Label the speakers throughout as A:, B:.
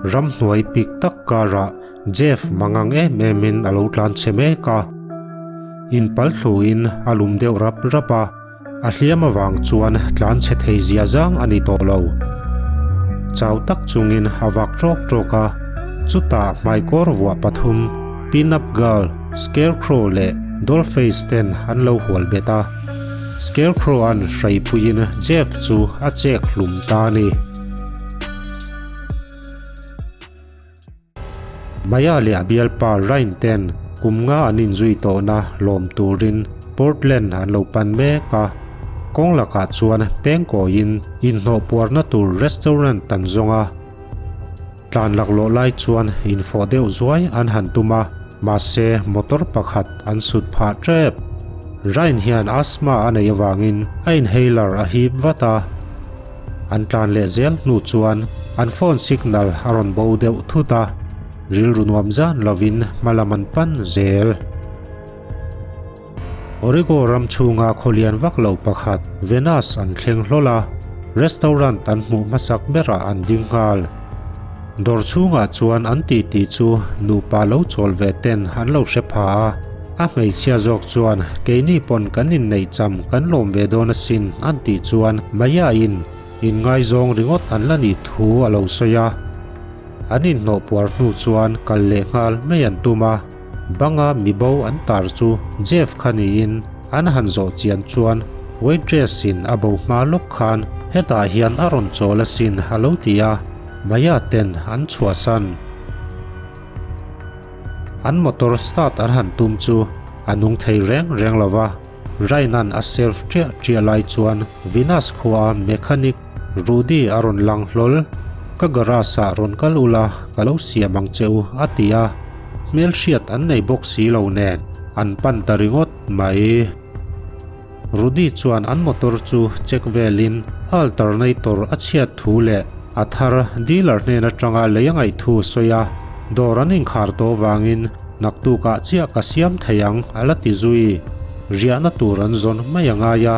A: Ramhnuai pik tak karah Jeff mangang em emin a lo tlan chhe mek a. Inpal thluin a lum deuh rap rap a, a hliam avang chuan tlan chhe thei zia zang a ni tawh lo. Chau tak chungin a vak tawk tawk a, chutah hmaikawr vuah pathum, Pin-up Girl, Scarecrow leh Dollface ten an lo hual bet a. Scarecrow-a'n hraipuiin Jeff chu a chek hlum ta a ni. Maya leh a bialpa Ryan ten kum nga an inzui tawhna lawm turin Portland an lo pan mek a. Kawng lakah chuan pengkawiin inhnawhpuarna tur restaurant an zawng a. Tlan laklawh lai chuan infawh deuh zuai an han tum a, mahse motor pakhat an sut phah tep. Ryan hian asthma a neih avangin a inhaler a hip vat a. An tlan leh zel hnu chuan an phone signal a rawn bo deuh thut a, rilru nuam zan lovin hmalam an pan zel. Origo ram chhunga khawlian vak lo pakhat Venus an thleng hlawl a, restaurant an hmuh hmasak berah an ding nghal. Dawr chhungah chuan an titi chu nupa lo chawl ve ten an lo hre pha a, a hmeichhia zawk chuan keini pawn kan inneih cham kan lawm ve dawn asin an tih chuan Maya-in inngaizawng ringawt an la nih thu a lo sawi a. An inhnawhpuar hnu chuan kal leh nghal mai an tum a. Banga mibo an tar chu Jeff kha niin an han zawh chian chuan waitress in a bo hma lawk khan hetah hian a rawn chawl asin a lo ti a, Maya ten an chhuahsan. An motor start an han tum chu a nung thei reng reng lo va, Ryan-a'n a self ṭiah ṭiah lai chuan Venus khua a mechanic Rudy a rawn lang hlawl, Ka garage ah rawn kal ula, ka lo siam ang che u, a ti a. Hmelhriat an nei bawk si lo nen, an pan ta ringawt mai. Rudy chuan an motor chu check velin alternator a chhiat thu leh a thar dealer hnen atanga lei a ngaih thu a sawi a, dawr an inkhar tawh vangin naktukah chiah ka siam thei ang a la ti zui. Riahna tur an zawn mai a ngai a.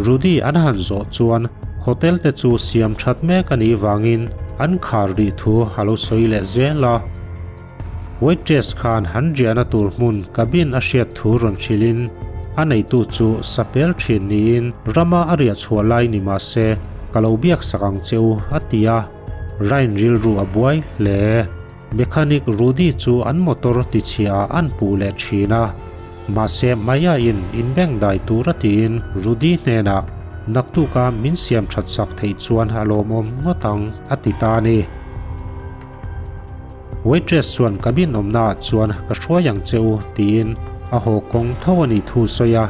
A: Rudy an han zawh chuan hotel te chu siam that mek a nih vangin an khar rih thu a lo sawi leh zel a. Waitress khan han riahna tur hmun cabin a hriat thu rawn hrilhin a neitu chu sapel thin niin rama a riah chhuah lai ni mah se ka lo biak sak ang che u a ti a, Ryan rilru a buai hle. Mechanic Rudy chu an motor tichhia ah an puh leh thin a. Mahse Maya in inbeng dai tur a tiin Rudy hnenah naktuka min siam that sak theih chuan a lawmawm ngawt ang a ti ta a ni. Waitress chuan cabin awmna ah chuan ka hruai ang che u tiin a haw kawng tho a nih thu sawi a.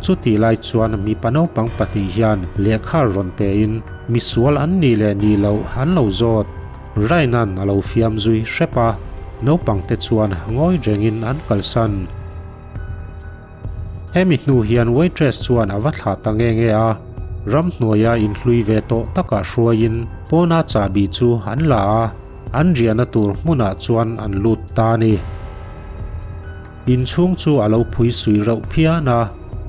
A: Chutih lai chuan mipa naupang pahnih hian lehkha rawn pein misual an nih leh nih loh an lo zawt. Ryan-a'n a lo fiam zui hrep a, naupang te chuan ngawi rengin an kalsan. Hemi hnu hian waitress chuan a va thlah ta nge nge a, ramhnuaia inhlui ve tawh takah hruaiin pawna chahbi chu an la a, an riahna tur hmunah chuan an lut ta a ni. Inchhung chu a lo phui sui reuh phian a,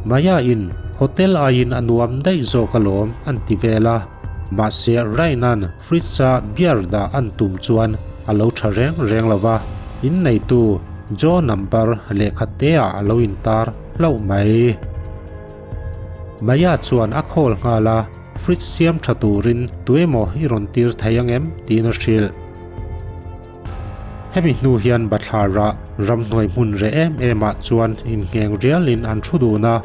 A: Maya-in hotel aiin a nuam daih zawk alawm an ti vel a, mahse Ryan-a'n fridge-a beer dah an tum chuan a lo tha reng reng lo va, inneitu Joe number lehkha te-ah a lo intar hlauh mai. Maya chuan a call nghal a, fridge siam tha turin tuemaw i rawn tir thei angem tiin a hrilh. Hemi hnu hian bathlarah ramhnuai hmun reh em em ah chuan inngheng rialin an thu dun a,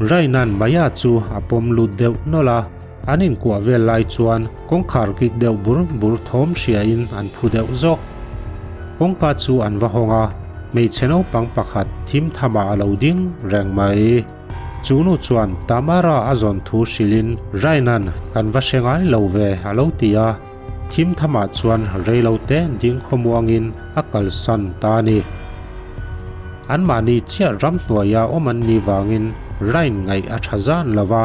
A: Ryan-a'n Maya chu a pawm lut deuh nawlh a, an inkuah vel lai chuan kawngkhar kik deuh bur bur thawm hriain an phu deuh zawk. Kawngka chu an va hawng a, hmeichhe naupang pakhat thim thamah a lo ding reng mai. Chu nu chuan Tamara a zawn thu hrilhin Ryan-a'n kan va hre ngai lo ve a lo ti a. Thim thamah chuan reilote ding khawmuangin a kalsan ta a ni. Anmahni chiah ramhnuaia awm an nih vangin Rain ngaih a tha zan lo va,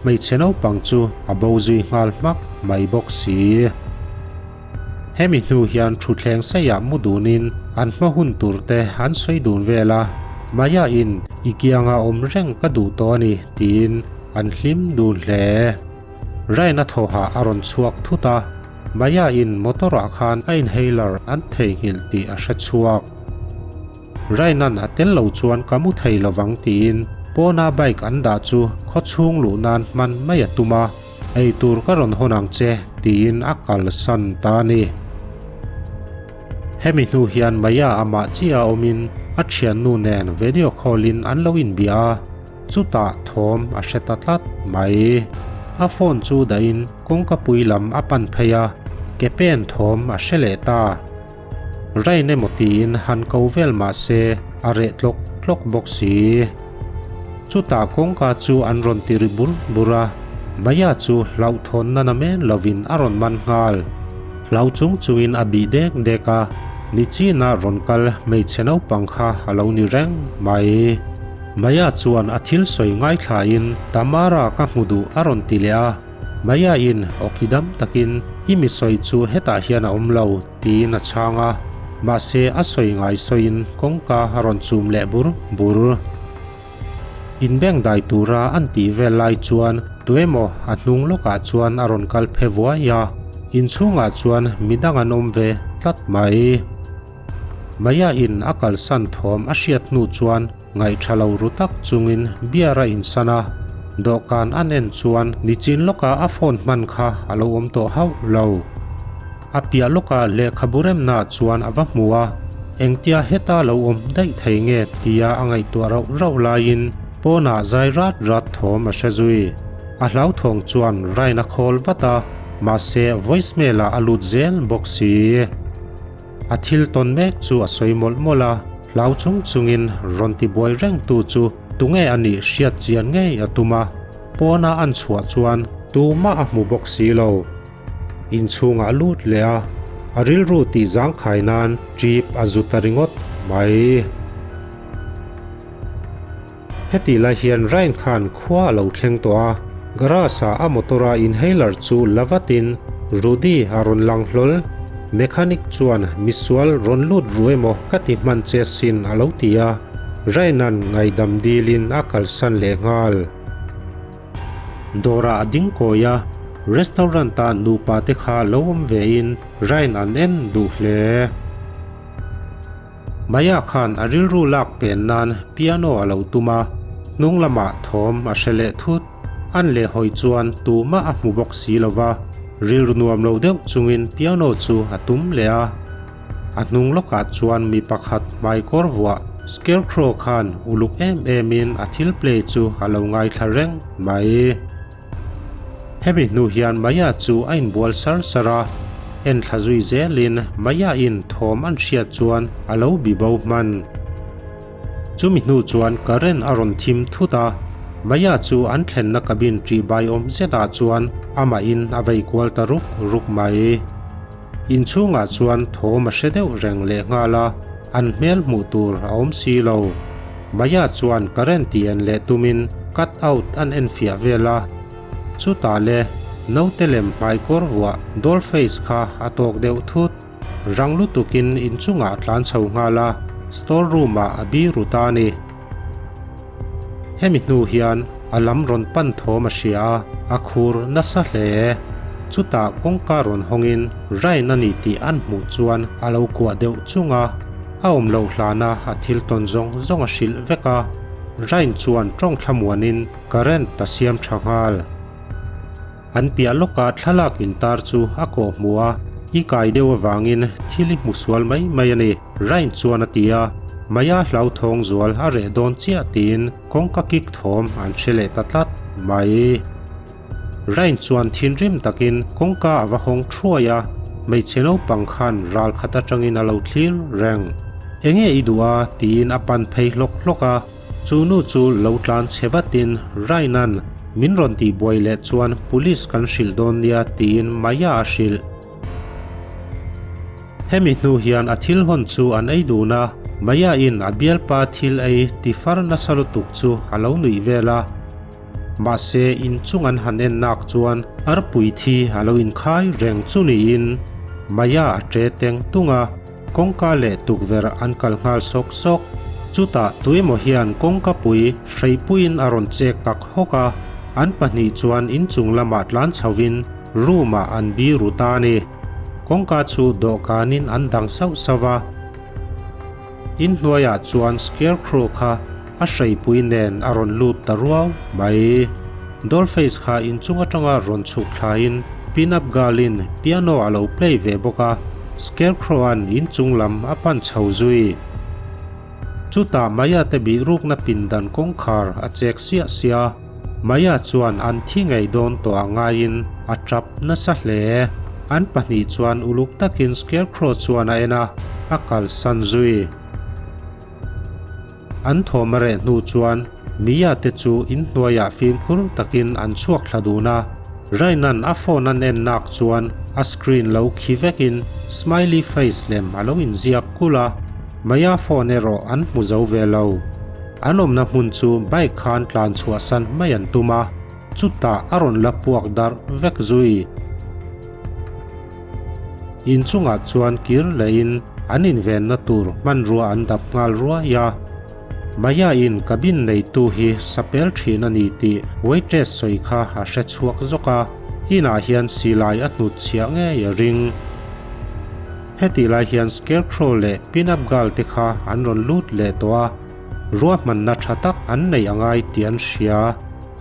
A: hmeichhe naupang chu a bo zui nghal hmak mai bawk si. Hemi hnu hian thutthleng seiah mu dunin an hma hun turte an sawi dun vel a, Maya-in i kianga awm reng ka duh tawh a ni tiin an hlim dun hle. Rain a thawhah a rawn chhuak thut a, Maya in motor ah khan a inhaler an theihnghilh tih a hre chhuak. Rain-a'n a tel lo chuan ka mu thei lovang tiin pawna bike an dah chu khawchhung luh nan hman mai a tum a, ei tur ka rawn hawn ang che tiin a kalsan ta a ni. Hemi hnu hian Maya amah chiah a awmin a thiannu nen video call in an lo inbia a, chutah thawm a hre ta tlat mai. A phone chu dahin kawngkapui lam a pan phei a, ke pen thawm a hre leh ta. Rain emaw tiin han ko vel mah se a reh tlawk tlawk bawk si. Chutah kawngka chu an rawn ti ri bur bur a, Maya chu hlauhthawnna na men lovin a rawn man nghal. Hlau chung chungin a bih dek dek a, nichina rawn kal hmeichhe naupang kha a lo ni reng mai. Maya chuan a thil sawi ngaithlain Tamara ka hmu duh a rawn ti leh a. Maya in awki dam takin i mi sawi chu hetah hian a awm lo tiin a chhang a, mahse a sawi ngai sawiin kawngka a rawn chum leh bur bur. Inbeng dai tura an tih vel lai chuan tuemaw a hnung lawkah chuan a rawn kal phe vuai a, inchhungah chuan midang an awm ve tlat mai. Maya in a kalsan thawm a hriat hnu chuan Ngaihṭha lo ru tak chungin beer a insan a, dawhkan an en chuan nichin lawka a phone hman kha a lo awm tawh hauh lo. A piah lawka lehkhabu remnaah chuan a va hmu a, engtia heta lo awm daih thei nge tia a ngaihtuah rauh rauh laiin pawnah zai rat rat thawm a hre zui. A hlauthawng chuan Ryan a call vat a, mahse voicemail ah a lut zel bawk si. A thil tawn mek chu a sawi mawlh mawlh a, hlau chung chungin rawn ti buai reng tu chu tunge a nih hriat chian ngei a tum a, pawna an chhuah chuan tumah a hmu bawk si lo. Inchhungah a lut leh a, a rilru tih zangkhai nan trip a zu ta ringawt mai. Hetih lai hian Ryan khan khua a lo thleng tawh a, garage ah a motor a inhaler chu la vatin Rudy a rawn lang hlawl. Mechanic chuan misual rawn lut ru emaw ka ti hman che sin a lo ti a, Ryan-a'n ngaihdam dilin a kalsan leh nghal. Dawrah a ding kawi a, restaurant ah nupa te kha lo awm vein Ryan an en duh hle. Maya khan a rilru lak pen nan piano a lo tum a, hnung lamah thawm a hre leh thut. An leh hawi chuan tumah a hmu bawk si lo va, rilru nuam lo deuh chungin piano chu a tum leh a. A hnung lawkah chuan mi pakhat hmaikawr vuah Scarecrow khan uluk em emin a thil play chu a lo ngaithla reng mai. Hemi hnu hian Maya chu a inbual sar sar a, enthla zui zelin Maya in thawm an hriat chuan a lo bi bo hman. Chumi hnu chuan current a rawn thim thut a, Maya chu an thlenna cabin ṭih bai awm zetah chuan amah in a vei kual ta ruk ruk mai. Inchhungah chuan thawm a hre deuh reng lehnghal a, an hmel hmuh tur a awm si lo. Maya chuan current tih en leh tumin cut out an en fiah vel a. Chutah le, naute lem hmaikawr vuah doll face kha a tawk deuh thut. Rang lutukin inchungah a tlan chho nghal a, store room ah a biru ta a ni. Hemi hnu hian a lam rawn pan thawm a hria a, a khur nasa hle. Chutah kawngka rawn hawngin Ryan a ni tih an hmuh chuan a lo kuah deuh chung a, a awm loh hlana a thil tawn zawng zawng a hrilh vek a. Ryan chuan tawng thlamuanin current a siam tha nghal. An piah lawka thlalak intar chu a kawh hmu a, I kai deuh avangin thil i hmu sual mai mai a ni, Ryan chuan a ti a. Maya hlauthawng zual a reh dawn chiah tiin kawngka kik thawm an hre leh ta tlat mai. Ryan chuan thinrim takin kawngka a va hawng thuai a, hmeichhe naupang khan ral khat atangin a lo thlir reng. Enge i duh a? tiin a pan phei hlawk hlawk a. Chu nu chu lo tlan chhe vatin Ryan-a'n min rawn tihbuai leh chuan police kan hrilh dawn nia tiin Maya a hrilh. Hemi hnu hian a thil hawn chu an ei dun a, Maya-in a bialpa thil ei ti far nasa lutuk chu a lo nuih vel a. Mahse inchung an han en nak chuan arpui thi a lo inkhai reng chu niin Maya a ṭe teng tung a. Kawngka leh tukverh an kal nghal sawk sawk. Chutah tuemaw hian kawngka pui hreipuiin a rawn chek tak hawk a. An pahnih chuan inchung lamah tlan chhoin room ah an biru ta a ni. Kawngka chu dawhkanin an dang sauh sauh a. Inhnuaiah chuan Scarecrow kha a hreipui nen a rawn lut ta ruau mai. Dollface kha inchung atanga rawn chhuk thlaiin Pin-up Girl-in piano a lo play ve bawk a, Scarecrow-a'n inchung lam a pan chho zui. Chutah Maya te bihrukna pindan kawngkhar a chek siah siah a, Maya chuan an thi ngei dawn tawh ah ngaiin a tap nasa hle. An pahnih chuan uluk takin Scarecrow chuan a en a, a kalsan zui. An thawm a reh hnu chuan Mia te chu inhnuaiah fimkhur takin an chhuak thla dun a, Raina'n a phone an en nak chuan a screen lo khi vekin smiley face lem a lo inziak kulh a, Maya phone erawh an hmu zo ve lo. An awmna hmun chu bike khan tlan chhuahsan mai an tum a, chutah a rawn la puak darh vek zui. Inchungah chuan kir lehin an invenna tur hmanrua an dap nghal ruai a. Maya in cabin neitu hi sapel thin a ni tih waitress sawi kha a hre chhuak zawk a, inah hian silai a hnut chhiah ngei a ring. Hetih lai hian Scarecrow leh Pin-up Girl te kha an rawn lut leh tawh a, ruahmanna tha tak an neih a ngai tih an hria.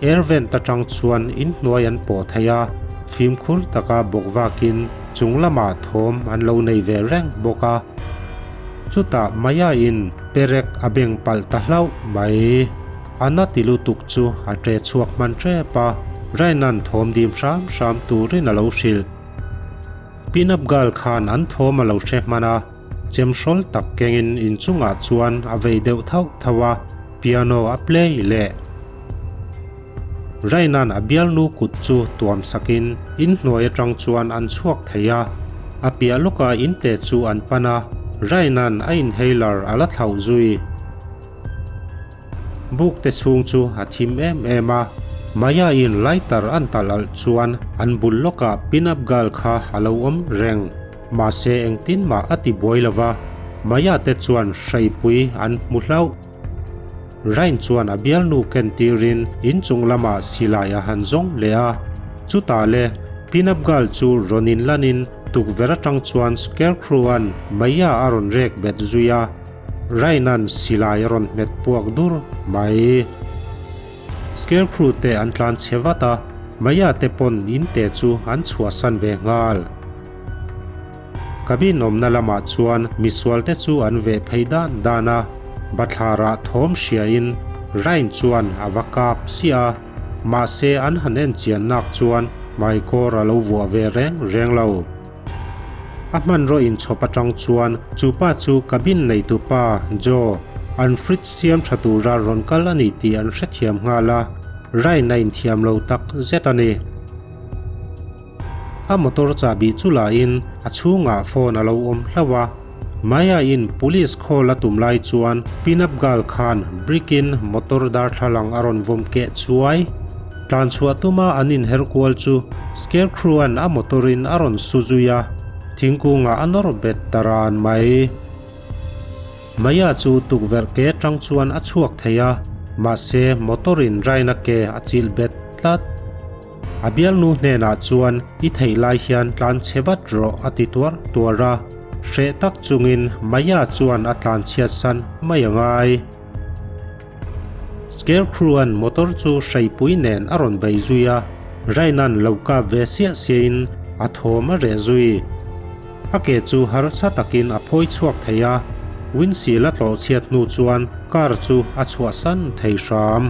A: Air vent atang chuan inhnuai an pawh thei a, fimkhur taka bawk vakin chung lamah thawm an lo nei ve reng bawk a. Chutah Maya in perek a beng palh ta hlauh mai. A na ti lutuk chu a ṭe chhuak hman ṭep a, Ryan-a'n thawm dim hram hram turin a lo hrilh. Pin-up girl khan an thawm a lo hre hman a, chemhrawl tak kengin inchungah chuan a vei deuh thauh thauh a, piano a play leh. Raina'n a bialnu kut chu tuam sakin inhnuai atang chuan an chhuak thei a, a piah lawka inte chu an pan a, Raina'n a inhaler a la thlauh zui. Buk te chhung chu a thim em em a, Maya in lighter an talh alh chuan an bul lawkah pin-up girl kha a lo awm reng. Mahse engtin mah a ti buai lo va, Maya te chuan hreipui an hmu hlauh. Rain chuan a bialnu ken tirin inchung lamah silai a han zawng leh a, chutah le pin-up girl chu rawn inlanin tukverh atang chuan Scarecrow-a'n Maya a rawn rek bet zui a. Raina'n silai a rawn hmet puak dur mai. Scarecrow te an tlan chhe vat a, Maya te pawn in te chu an chhuahsan ve nghal. Cabin awmna lamah chuan misual te chu an veh phei dan dan a, bathlarah thawm hriain Rain chuan a va kap siah a, mahse an han en chian nak chuan hmaikawr a lo vuah ve reng reng lo. A hmanraw inchhawp atang chuan chu pa chu cabin neitu pa Joe an fridge siam tha tura rawn kal a ni tih an hrethiam nghal a, Ryan a inthiam lo tak zet a ni. A motor chahbi chu lahin a chhungah phone a lo awm hlauh a, Maya-in police call a tum lai chuan pin-up girl khan brick-in motor darthlalang a rawn vawm keh chuai. Tlan chhuah tuma an inher kual chu Scarecrow-a'n a motor-in a rawn su zui a, thingkungah a nawr bet ta ran mai. Maya chu tukverh ke atang chuan a chhuak thei a, mahse motor-in Ryan-a ke a chilh bet tlat. A bialnu hnenah chuan i theih lai hian tlan chhe vat rawh a ti tuar tuar a, hreh tak chungin Maya chuan a tlan chhiat san mai a ngai. Scarecrow-a'n motor chu hreipui nen a rawn bei zui a, Raina'n lo kap ve siah siahin a thawm a reh zui. A ke chu harsa takin a phawi chhuak thei a, windshield a tlawh chhiat hnu chuan car chu a chhuahsan thei hram.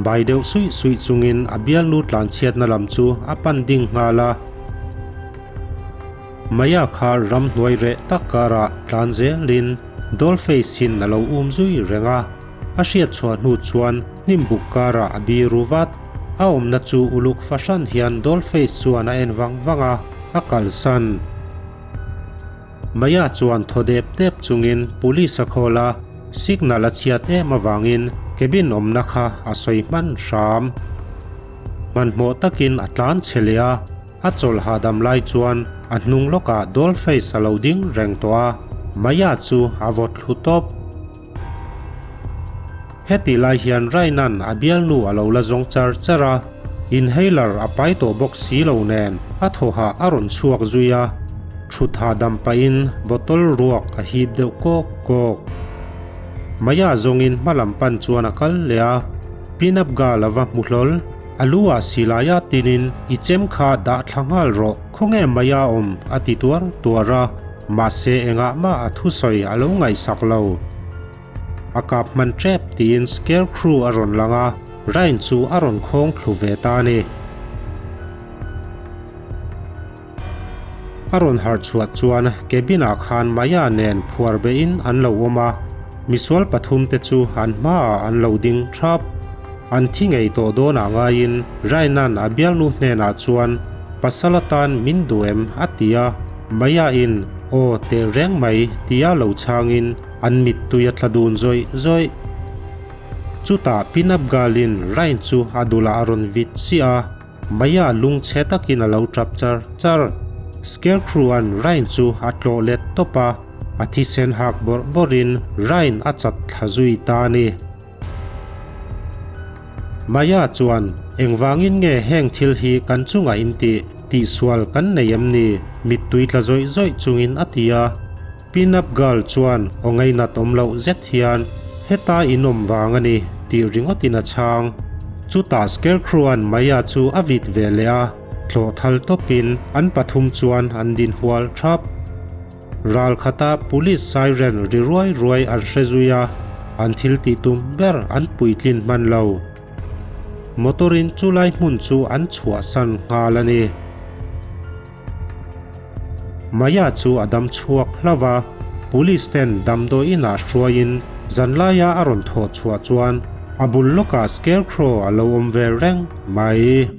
A: Bai deuh suih suih chungin a bialnu tlanchhiatna lam chu a pan ding nghal a. Maya kha ramhnuai reh tak karah tlan zelin Dollface-in a lo um zui reng a, a hriat chhuah hnu chuan hnim buk karah a biru vat. A awmna chu uluk fahran hian Dollface chuan a en vang vang a, a kalsan. Maya chuan thaw dep dep chungin police a call a, signal a chhiat em avangin cabin awmna kha a sawi hman hram. Hmanhmawh takin a tlan chhe leh a, a chawlh hahdam lai chuan a hnung lawkah Dollface a lo ding reng tawh a, Maya chu a vawt thlu tawp. Hetih lai hian Ryan-a'n a bialnu a lo la zawng char char a, inhaler a pai tawh bawk si lo nen a thawhah a rawn chhuak zui a, thut hahdam pahin bottle ruak a hip deuh kawk kawk. Maya zawngin hmalam pan chuan a kal leh a, Pin-up girl a va hmu hlawl. A lu ah silaia tinin i chem kha dah thla nghal rawh, khawnge Maya awm a ti tuar tuar a, mahse engah mah a thusawi a lo ngaihsak lo. A kap hman tep tiin Scarecrow a rawn lang a, Ryan chu a rawn khawng thlu ve ta a ni. A rawn harh chhuah chuan cabin ah khan Maya nen phuar behin an lo awm a, misual pathum te chu an hmaah an lo ding thap. An thi ngei tawh dawnah ngaiin Ryan-a'n a bialnu hnenah chuan pasal atan min duh em a ti a, Maya-in aw teh reng mai tia lo chhangin an mittui a tla dun zawih zawih. Chutah Pinup Girl-in Ryan chu a dulah a rawn vit chiah a. Maya lungchhe takin a lo tap char char. Scarecrow-a'n Ryan chu a tlawh let tawp a, a thisen hak bawrh bawrhin Ryan a chat thla zui ta a ni. Maya chuan, Engvangin nge heng thil hi kan chungah in tih? Tihsual kan nei em ni? Mittui tla zawih zawih chungin a ti a. Pin-up girl chuan aw ngainat awm loh zet hian, Heta in awm vang a ni, tih ringawtin a chhang. Chutah Scarecrow-a'n Maya chu a vit ve leh a, tlawh thal tawpin an pathum chuan an din hual thap. Ral khata police siren ri ruai ruai an hre zui a, an thil tih tum ber an puitlin hman lo. Motor-in chulai hmun chu an chhuahsan nghal a ni. Maya chu a dam chhuak hlauh a, Police ten damdawi inah hruaiin zanlaia a rawn thawh chhuah chuan a bul lawkah Scarecrow a lo awm ve reng mai.